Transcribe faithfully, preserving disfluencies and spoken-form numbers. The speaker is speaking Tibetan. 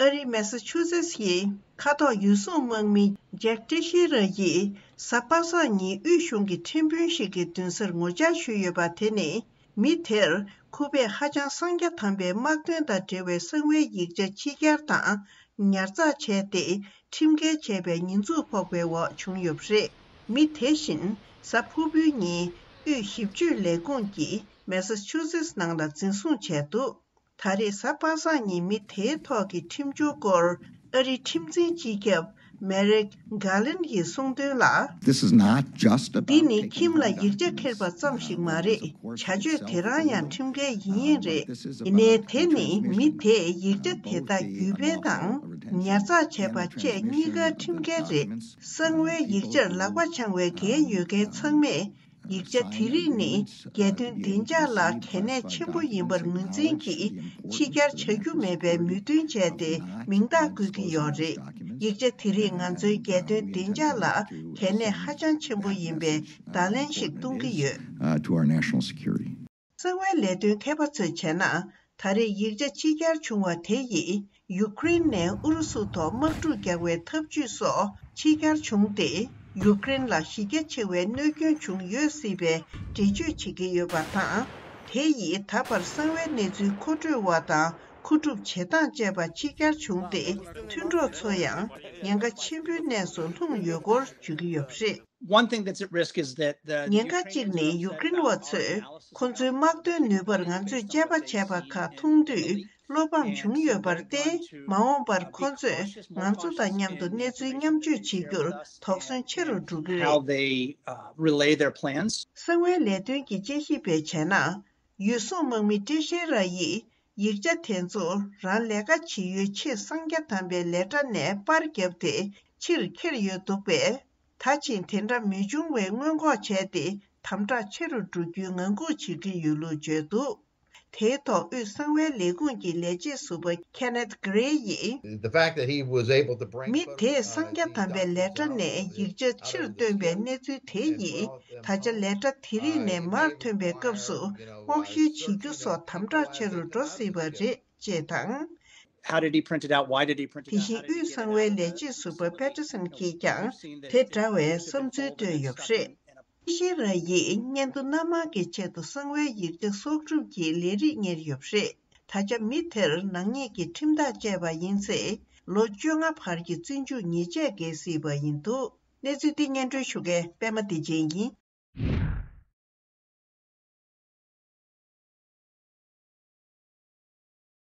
ཨ་རིའི་མེ་ས་ཆུ་སེ་སི་ཡི་མཁའ་ཐོག་ཡུལ་སྲུང་དམག་མི་ཇེག་ཏི་ཤེ་ར་ཡིས་གཟའ་པ་སངས་ཉིན་དབུས་གཞུང་གི་ཁྲིམས་དཔོན་ཞིག་གི་མདུན་སར་ངོ་བཅར་ཞུས་ཡོད་པ་དེ་ནི། མི་དེར་ཁུ་བས་ཧ་ཅང་གསང་རྒྱ་དམ་པའི་དམག་དོན་དང་འབྲེལ་བའི་གསང་བའི་ཡིག་ཆ་ཕྱི་གྱར་དང་ཉར་ཚགས་བྱས་ཏེ། ཁྲིམས་འགལ་བྱས་པའི་ཉེས་འཛུགས་ཕོག་པའི་འོག་བྱུང་ཡོད་པ་རེད། མི་དེ་བཞིན་གཟའ་ཕུར་བུའི་ཉིན་དབུས་ཞིབ་དཔྱོད་ལས་ཁུངས་ཀྱིས་མེ་ས་ཆུ་སེ་སི་ནང་ལ་འཛིན་བཟུང་བྱས་འདུག་ད་རེས་གཟའ་པ་སངས་ཉིན་མི་དེའི་ཐོག་གི་ཁྲིམས་སྦྱོར་སྐོར་ཨ་རིའི་ཁྲིམས་འཛིན་སྤྱི་ཁྱབ་མེ་རིག་གྷ་ལན་གྱིས་གསུངས་དོན་ལ། This is not just about འདི་ནི་taking ཁྱིམ་ལ་ཡིག་ཆ་འཁྱེར་པ་ཙམ་ཞིག་མ་རེད། བྱ་སྤྱོད་དེ་རང་ཡང་ཁྲིམས་འགལ་ཡིན་ཡིན་རེད། ཡིན་ནའི་དེ་ནི་མི་དེས་ཡིག་ཆ་དེ་དག་བརྒྱུད་སྤེལ་དང་ཉར་ཚགས་བྱས་པ་བཅས་གཉིས་ཀ་ཁྲིམས་འགལ་རེད། གསང་བའི་ཡིག་ཆར་ལག་པ་འཆང་བའི་འགན་ཡོད་མཁན་ཚང་མས། ཡིག་ཆ་དེ་རིགས་ནི་རྒྱལ་དོན་བདེ་འཇགས་ལ་གལ་གནད་ཆེན་པོ་ཡིན་པར་ངོས་འཛིན་གྱིས་ཕྱི་གྱར་བྱ་རྒྱུ་མེད་པའི་མོས་མཐུན་བྱས་ཏེ་མིང་རྟགས་བཀོད་ཀྱི་ཡོད་རེད། ཡིག་ཆ་དེ་རིགས་ང་ཚོའི་རྒྱལ་དོན་བདེ་འཇགས་ལ་གལ་གནད་ཧ་ཅང་ཆེན་པོ་ཡིན་པའི་བརྡ་ལན་ཞིག་གཏོང་གི་ཡོད། Uh, to our national security. གསང་བའི་ལས་དོན་མཁས་པ་ཚོས་བྱས་ན། ད་རེས་ཡིག་ཆ་ཕྱི་གྱར་བྱུང་བ་དེ་ཡིས་ཡུ་ཀེ་རེན་ནས་ཨུ་རུ་སུ་ཐོག་དམག་འཁྲུག་རྒྱག་པའི་ཐབས་ཇུས་སོགས་ཕྱི་གྱར་བྱུང་སྟེ། ཡུ་ཀེ་རེན་ལ་གཞི་རྒྱ་ཆེ་བའི་གནོད་སྐྱོན་བྱུང་ཡོད་སྲིད་པའི་འགྲེལ་བརྗོད་བྱེད་ཀྱི་ཡོད་པ་དང་། དེ་ཡིས་ད་བར་གསང་བའི་གནས་ཚུལ་མཁོ་སྤྲོད་པ་དང་མཁོ་སྒྲུབ་བྱེད་སྟངས་བཅས་པ་ཕྱི་གྱར་བྱུང་སྟེ། མཐུན་གྲོགས་ཚོ་ཡང་ཉེན་ཁ་ཆེན་པོའི་གནས་སུ་ལྷུང་ཡོད་སྐོར་བརྗོད་ཀྱི་ཡོད་པ་རེད། One thing that's at risk is that the ཉེན་ཁ་གཅིག་ནི་ཡུ་ཀེ་རེན་བ་ཚོས་ཁོ་ཚོའི་དམག་དོན་ནུས་པར་ང་ཚོས་དཔྱད་པ་བྱས་པ་ཁག་མཐོང་དུས་བློ་ཕམ་བྱུང་ཡོད་པར་བརྟེན། མ་འོངས་པར་ཁོ་ཚོས་ང་ཚོ་དང་མཉམ་དུ་གནས་ཚུལ་མཉམ་སྤྱོད་བྱེད་རྒྱུར་དོགས་ཟོན་ཆེ་རུ་འགྲོ་གི་རེད། How they uh, relay their plans. གསང་བའི་ལས་དོན་གྱི་དཔྱད་ཞིབ་པས་བྱས་ན། ཡུལ་སྲུང་དམག་མི་ཏྲེ་ཤེ་ར་ཡིས་ཡིག་ཆ་དེ་ཚོ་རང་ལས་ཀ་བྱེད་ཡུལ་ཆེས་གསང་རྒྱ་དམ་པའི་ལས་གྲྭ་ནས་པར་བརྒྱབ་སྟེ་ཕྱིར་འཁྱེར་ཡོད་འདུག་པས། ད་ཕྱིན་དེ་འདྲ་མི་འབྱུང་བའི་སྔོན་འགོག་བྱས་ཏེ་དམ་དྲག་ཆེ་རུ་འགྲོ་རྒྱུའི་ངང་སྒུག་བྱེད་ཀྱི་ཡོད་ལུགས་བརྗོད་འདུག་དེའི་ཐོག་དབུས་གསང་བའི་ལས་ཁུངས་ཀྱི་ལས་བྱེད་ཟུར་པ་Kenneth Gray ཡིས། The fact that he was able to bring མི་དེས་གསང་རྒྱ་དམ་པའི་ལས་གྲྭ་ནས་ཡིག་ཆ་ཕྱིར་བཏོན་པའི་གནས་ཚུལ་དེ་ཡིས། ད་ཆ་ལས་གྲྭ་དེ་རིགས་ནས་མར་ཐོན་པའི་སྐབས་སུ་སྔོག་བཤེར་བྱེད་རྒྱུ་སོགས་དམ་དྲག་ཆེ་རུ་འགྲོ་སྲིད་པ་རེད། ཅེས་དང་། How did he print it out? Why did he print it out? དེ་བཞིན་དབུས་གསང་བའི་ལས་བྱེད་ཟུར་པ་Patterson གྱིས་ཀྱང་དེ་འདྲ་བའི་བསམ་ཚུལ་བཏོན་ཡོད་པ་རེད། ཤེ་ར་ཡིས་སྙན་ཐོ་སྣ་མང་གི་ཆེད་དུ་གསང་བའི་ཡིག་ཆ་གསོག་སྒྲུབ་ཀྱི་ལས་རིགས་གཉེར་ཡོད་པ་རེད། ད་ཆ་མི་དེར་ནག་ཉེས་ཀྱི་ཁྲིམས་ཐག་བཅད་པ་ཡིན་ཚེ། ལོ་བཅོ་ལྔ་བར་གྱི་བཙོན་འཇུག་ཉེས་ཆད་འགེལ་སྲིད་པ་ཡིན་འདུག་གནས་ཚུལ་འདི་སྙན་སྒྲོན་ཞུ་མཁན་པད་མ་བདེ་ཆེན་ཡིན།